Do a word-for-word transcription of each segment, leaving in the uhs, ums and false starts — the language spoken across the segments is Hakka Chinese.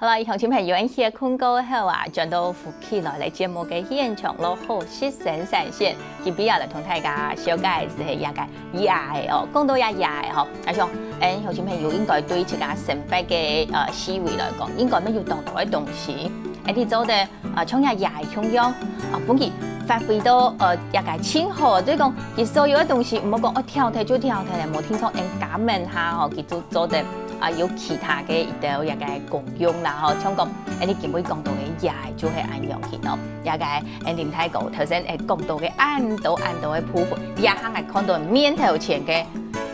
好啦，鄉親朋友，𠊎歇睏過後啊，轉到福氣來了節目个現場咯，好食生產線，今晡日啊來同大家紹介个係這个椰仔哦。講到這椰仔吼，𠊎想，誒，鄉親朋友應該對自家生活个呃思維來講，應該乜有當多个東西，誒，你做得啊，像這椰仔共樣，啊，分佢發揮到呃這个盡好，所以講佢所有个東西，毋好講哦挑忒就挑忒了，無定著𠊎等加滿下吼，佢就做得啊有其他个一兜這个功用啦吼，像講，誒，你今晡日講到个椰仔就係恁樣形哦，這个誒林大哥頭先誒講到个恁多恁多个部分，這下𠊎看到面頭前个，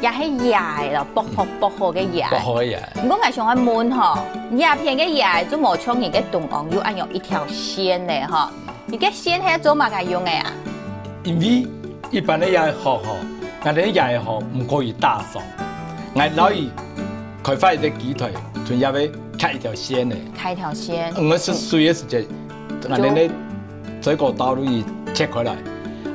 也係椰仔咯，剝好剝好个椰仔。剝好个椰仔。毋過𠊎想愛問吼，這片个椰仔就無像你个中央有恁樣一條線呢吼，你个線係做麼个用个啊？因為一般个椰仔殼吼，𠊎等个椰仔殼毋可以打爽，𠊎摎佢開發一個機台，從這位刻一條線呢。刻一條線。𠊎食水个時節，𠊎等个水果刀落去切開來，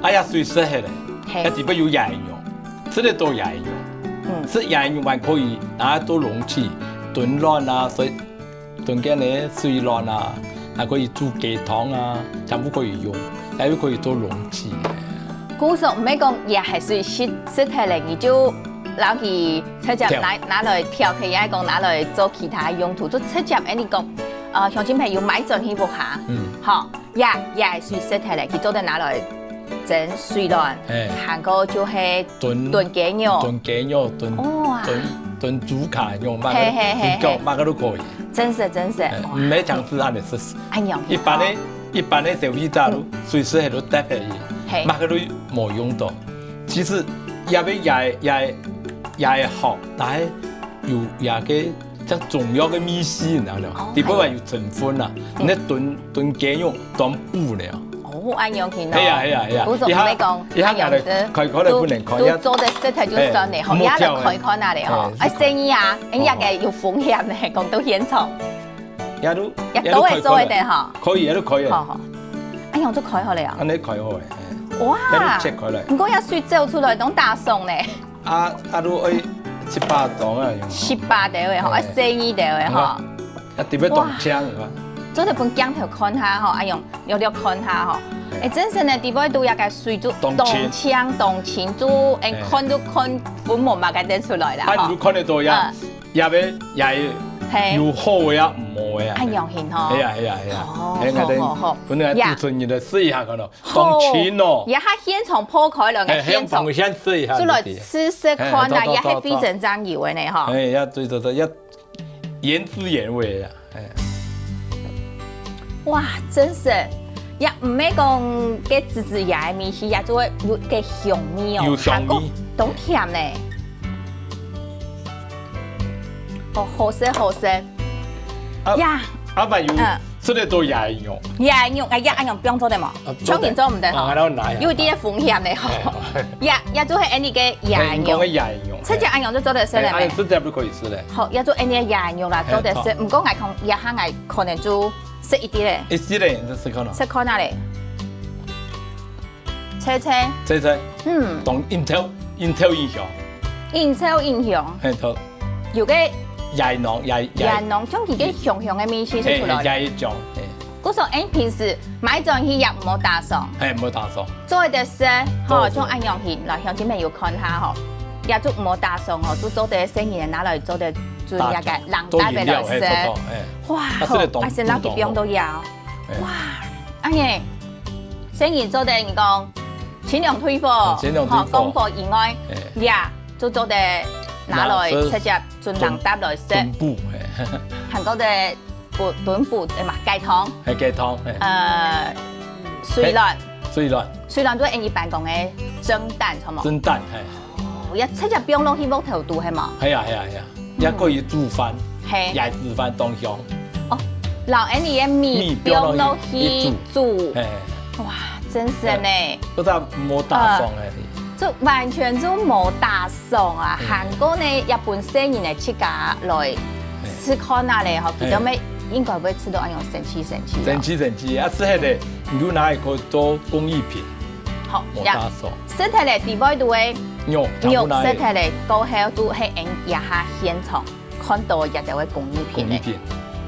哎呀，水食忒了，嘿。該底背有椰肉，食得到椰肉，嗯。食椰肉還可以拿來做容器，燉卵啊，所以 燉个呢，水卵啊，還可以煮雞湯啊，全部可以用，還有可以做容器。故所毋係講也還係食食忒了，你就摎佢直接拿拿來挑，可以講拿來做其他用途，就直接恁樣講，呃，鄉親朋友買轉去屋下，嗯，吼，也也係食忒了，佢做得拿來蒸水卵，哎，還過就係燉燉雞肉，燉雞肉，燉哇，燉燉豬腳肉，麼个，嘿嘿嘿嘿，豬腳麼个都可以。 真係真係，哎，毋係淨係恁樣食。哎呀，一般个一般个消費者都隨時係都得个，嘿，麼个都無用到。其實也要也也也好，但係有也个像中藥个味緒，你知道嗎？哦，底背還有成分啊，你燉燉雞肉當補了。 哦，恁樣去喏。係啊，係啊，係啊。故所毋係講，一下，一下恁樣个，開開來分人看，都，都做得食忒就算了，吼，哎，也來開看下咧，吼。莫跳，哎。哎，生意啊，哎，這个有風險呢，講到現場。也都，也都會做得吼。可以，也都可以。好，好。哎，用做開好了啊。恁樣開好了，哎。哇！也都切開來。毋過這水走出來，當打爽呢。 啊，啊，都愛七八度啊，有無？七八度个吼，哎。啊，細一度个吼。嗯啊，啊，特別當清，哇，有無？做得分鏡頭看下吼，啊，用略略看下吼。哎。哎，真係呢，底背都這个水就當清。當清，當清，就，哎，哎。看都看分無麼个得出來啦，啊，吼。你都看得到呀，嗯。也要，也要，嘿。有好个啊，毋好个啊。哎，用心吼。係啊，係啊，係啊。哦，哎，𠊎等，好，好，好。分𠊎呀。主持人來試一下看咯。 當清哦。好，這下現場破開了，哎，現場，現場先試一下，就來試試看啊，哎，走，走，走，也係非常正有个呢，吼。哎，要，對，對，對，要原汁原味啊，哎。哇，真係，也毋係講該滋滋呀个味緒，也就會有个香味哦，有香味。還過當甜呢。哦，好食，好食。啊，呀。啊，還有，嗯。 食得到也用。也用，哎呀，恁樣放做得無？啊，做得。像你做毋得吼。啊，然後拿呀。有點風險个吼。哎。也，也做係恁樣个也用。哎，你講个也用。直接恁樣就做得食了咩？哎，哎，直接就可以食了。好，也做恁樣个也用啦，哎，做得食。好。毋過𠊎講，這下𠊎可能就食一滴咧。一滴咧，你就食看咯。食看啊咧。 切切。切切。嗯。當應酬，應酬英雄。應酬英雄。嘿，對。有个也濃，也，也濃，像佢个香香个味緒就出來了。嘿，也一種，嘿。故所，哎，平時買轉去也毋好打爽。嘿，毋好打爽。做得食，吼，做得食。像恁樣形，來，鄉親朋友看下吼，也就毋好打爽吼，就做得細人仔拿來做得做那个打，冷淡个來食。做飲料，嘿，做，做，嘿。哇，啊，這个當，好，啊，先拿去放到遐。當，當。嘿。哇，恁樣 細人做得你講，清涼退火，清涼退火。吼，降火以外，嘿。也就做得拿來直接準備來食。燉補，嘿。還過得燉，燉補，哎嘛，雞湯。嘿，雞湯，嘿。呃，水卵。嘿，水卵。水卵就係一般講个蒸蛋，著無？蒸蛋，嘿。 哦，也直接放落去鑊頭肚，係無？係啊，係啊，係啊，也可以煮飯，嘿。也煮飯當香。哦，摎恁樣个米放落去煮。米放落去煮。嘿。哇，真係呢。嘿，不知道無打爽哎。呃，就完全就無打爽啊！嗯。還過呢，也分細人仔自家來試看啊咧，吼，嘿。佢兜乜應該會試到恁樣神奇神奇哦。神奇神奇，啊，係个，你就拿來可以做工藝品。好，無打爽。 食忒咧，底背肚个肉，全部拿去。肉食忒咧，過後就係𠊎這下現場看到這兜个工藝品咧。工藝品。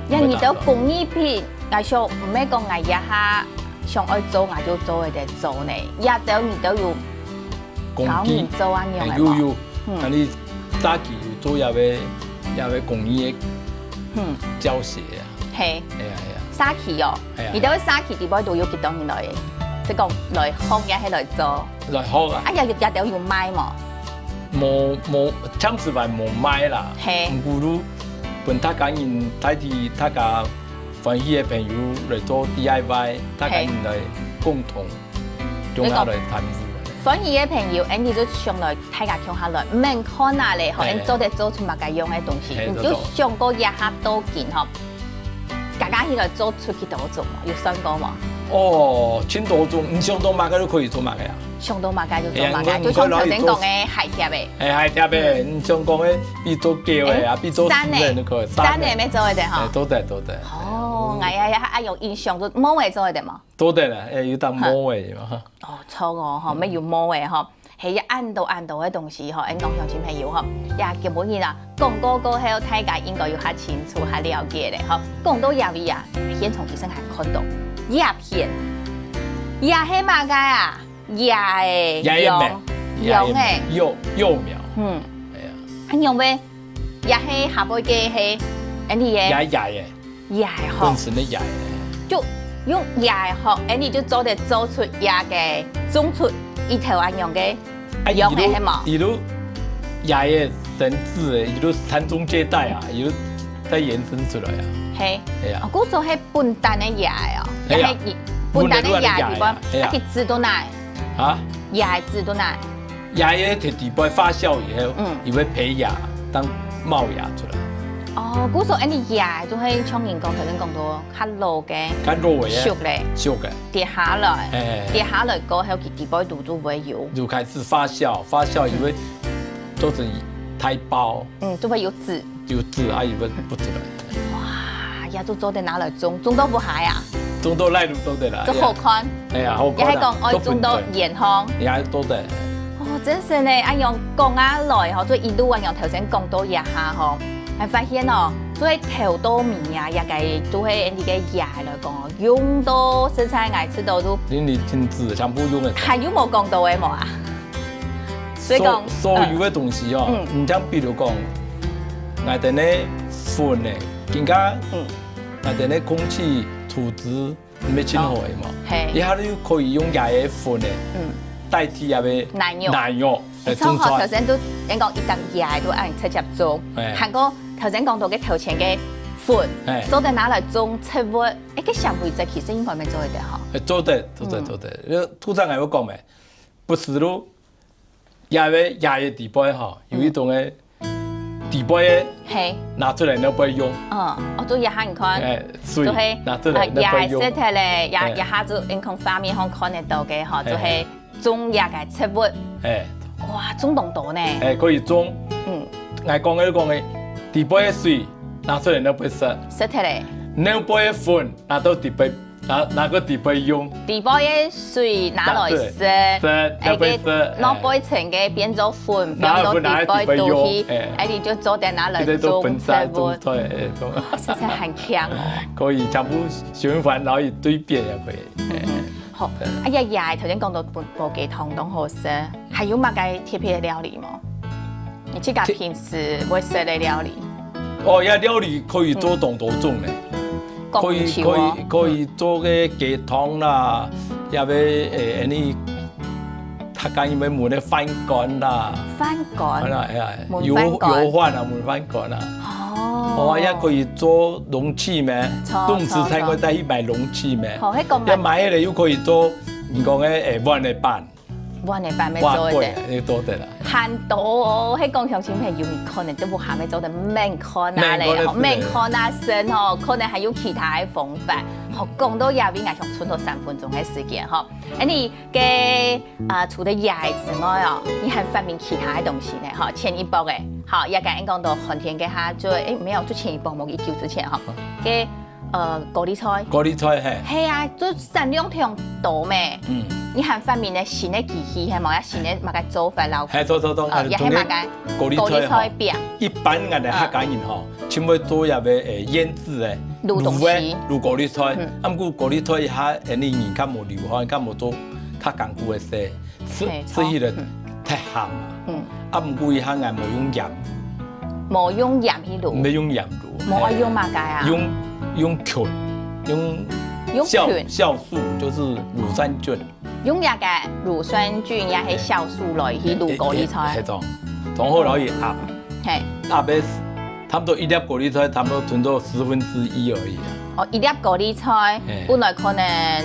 因為你兜工藝品，𠊎想毋係講𠊎這下想愛做，𠊎就做會得做呢。這兜你兜有教人做啊，樣个無？有有，嗯，恁呢早期有做這个這个工藝个教學啊。嘿，係啊係啊，早期哦，係啊，你兜早期底背都有幾多人來，係講來學也係來做？來學啊。啊，也也兜有賣無？ 無無暫時還無賣啦。嘿，毋過就分大家人，大家大家歡喜个朋友來做DIY，大家人來共同，共下來參與。歡喜个朋友，恁呢就想來大家共下來，毋免看啊咧，吼，恁做得做出麼个樣个東西，你就想過這下到今吼。 家家起來做出幾多種無？有算過無？哦，盡多種，你想到麼个就可以做麼个啊。想到麼个就做麼个，就像頭先講个鞋貼个。哎，鞋貼个，你想講个，比做狗个啊，比做人个，山个乜做得吼。哎，做得做得。哦，哎呀呀，啊有印象，做帽个做得無？做得啦，哎，有當帽个嘛。哦，著哦，吼，乜有帽个吼。 係恁多恁多个東西吼，恁講鄉親朋友吼，也今晡日啊，廣告過後，大家應該有較清楚、較了解咧吼。講到這位啊，現場其實還看到葉片，這係麼个啊？這个楊，楊个幼幼苗，嗯，哎呀，啊楊个，這係下背个係，恁呢个，這這个。 這个殼，本身个這个，就用這个殼，恁呢就做得做出這个種出一頭恁樣个樣个係無？一路這个生子个，一路傳宗接代啊，一路再延伸出來啊。嘿，係啊，哦，故所係本旦个這个哦，係啊，本旦个這个地方，係啊，佢子到哪？啊，這个子到哪？ 這个在底背發酵以後，嗯，佢會培芽，當冒芽出來。哦，故所恁呢這个就係像人講，頭先講到較老个，較老个，熟咧，熟个，跌下來，哎，跌下來過後，佢底背肚就會有，就開始發酵，發酵佢會做成大包，嗯，就會有籽。 有籽啊，佢會發出來。哇，這就做得拿來種，種到屋下啊？種到哪路做得啦，就好看。哎呀，好看啊，也係講愛種到園項。也做得。哦，真係呢，恁樣講啊來吼，所以一路恁樣頭先講到這下吼，還發現哦，所以頭到尾啊，這个都係恁呢个這个來講哦，用到實在𠊎知道都，恁呢真子全部用个。還有無講到个無啊？ 所以講，所所有个東西哦，嗯，你像比如講，𠊎等个粉呢，今下，嗯，𠊎等个空氣土質毋係盡好个嘛，嘿，一下就可以用這个粉呢，嗯，代替這个奶油，奶油來種出來。頭先都人講一擔這个都恁直接做，哎，還過頭先講到个頭前个粉，哎，做得拿來種植物，哎，个纖維質其實應該乜做得吼。哎，做得，做得，做得。因為土長還有講咩？ 不是咯，這个這个底背吼，有一種个底背个，嘿，拿出來你不會用，嗯，哦，就這下你看，哎，水就係拿出來你不會用，這个色彩咧，這這下就人工畫面上看得到个吼，就係種這个植物，哎，哇，種當多呢，哎，可以種，嗯，𠊎講个講个，底背个水拿出來你不會食，食忒咧，你不會粉拿到底背 拿拿个底背用，底背个水拿來食，食，拿來食，哎，拿背層个變做粉，放到底背肚去，哎，你就做得拿來種植物，種菜，哎，種，實在很強哦。可以全部循環，然後對變也可以。好，哎呀呀，頭先講到無無雞湯當好食，還有麼个特別个料理無？你自家平時會食个料理？哦，這料理可以做當多種呢。 可以可以可以做个雞湯啦，也會誒，恁呢，客家人會問个飯乾啦，飯乾，哎呀，油油飯啊，燜飯乾啊，哦，也可以做容器咩，冬至才會帶去買容器咩，好，該講，也買了又可以做，你講个誒，碗个粄。 碗个粄乜做得，碗粄乜做得啦。還多哦，該講鄉親朋友，你可能都無還乜做得，免看啊咧，免看啊，吼，免看啊，先吼，可能還有其他个方法。吼，講到這位，𠊎想賰到三分鐘个時間吼，恁呢个啊，除了這个之外哦，你還發明其他个東西呢，吼，前一波个，好，也剛剛講到寒天个哈，就誒，沒有，就前一波，無幾久之前吼，个 呃，高麗菜。高麗菜，嘿。係啊，就產量忒多咩。嗯。你還發明了新个機器，係無？也新个麼个做法，然後，嘿，做做做，呃，也係麼个高麗菜餅。一般𠊎等客家人吼，盡會做這个誒，醃製个，滷東西。滷个，滷高麗菜。嗯。啊，毋過高麗菜這下，𫣆俚人較無流行，較無做較艱苦个事，食，嘿，食起來，著。嗯。忒鹹啊。嗯。啊，毋過這下𠊎無用鹽滷。無用鹽去滷。毋係用鹽滷，無愛用麼个啊？嘿。用，用菌，用，用酵，菌。酵素，就是乳酸菌。 用這个乳酸菌也係酵素來去滷高麗菜。嘿，嘿，嘿，當好，然後佢壓，嘿。壓个差不多一粒高麗菜，差不多吞到十分之一而已啊。哦，一粒高麗菜，嘿。本來可能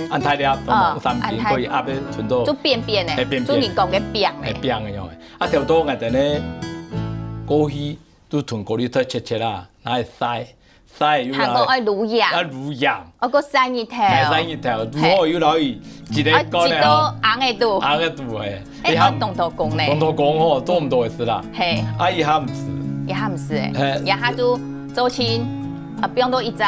恁大粒，哦，差不多三斤，恁大，可以壓个吞到，就扁扁个，嘿，扁扁。就你講个扁个。嘿，扁个樣个。啊，調到𠊎等呢，過去都同高麗菜切切啊，拿來曬， 曬又來，還過愛滷鹽。愛滷鹽。哦，過曬日頭。嘿，曬日頭，嘿。滷好又來一个乾个吼。啊，一到紅个肚。紅个肚，嘿。哎，一下，愛動刀工呢。動刀工吼，做毋到个事啦。嘿。啊，一下毋使。一下毋使欸。嘿。一下就做清，啊，放到一隻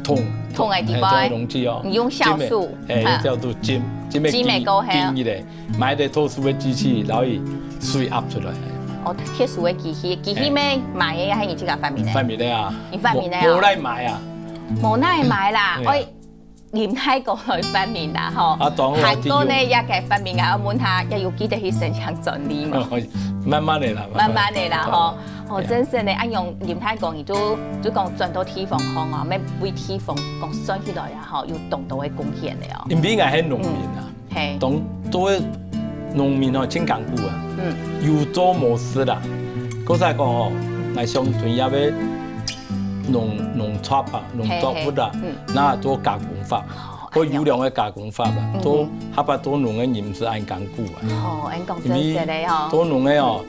桶，桶个地方。嘿，桶个容器哦。你用酵素，浸个，嘿，哈。用酵素浸，浸个浸个過後。浸一下。 買个特殊个機器，然後佢水壓出來。哦，特殊个機器，機器咩買个，還係你自家發明个？發明个啊。你發明个啊？無，無來買啊。無來買啦，嗯。哎，林大哥來發明啦，吼。啊，當好啊，還過呢，這个發明啊，問佢，也有記得去申請專利嘛。慢慢个啦，慢慢个啦，吼。哦，嘿啊。真係呢，恁樣林大哥，你就，就講轉到地方項哦，愛為地方講算起來啊，吼，有當多个貢獻个哦。因為𠊎係農民啊。嗯。 嘿。當做農民吼，真艱苦啊。嗯。有做無食啦。故所講吼，𠊎想同這个農，農作啊，農作物啊，嘿，嘿，嗯。拿做加工法，哦，做優良个加工法啊，嗯哼。做，下擺做農个人毋使恁艱苦啊。哦，恁講真實个吼。因為做農个哦，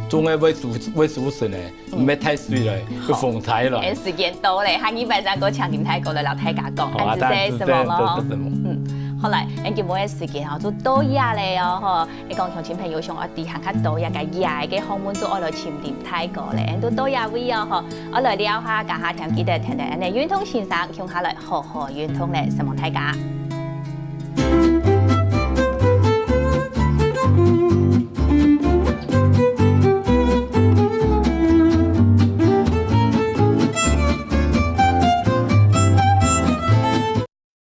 種个會收，會收成个， 毋係太水了，會風颱了。哎，時間到了，下禮拜再過請林大哥來摎大家講，好啊，恁仔細，承蒙哦。恁仔細，承蒙。嗯，好來，恁今晡日个時間哦，就到這了哦，吼。你講鄉親朋友想愛知還較多這个，這个學問，就愛來尋林大哥了，恁就到這位哦，吼。愛來尞下，這下聽記得聽聽，恁仔運動先生，共下來好好運動了，承蒙大家。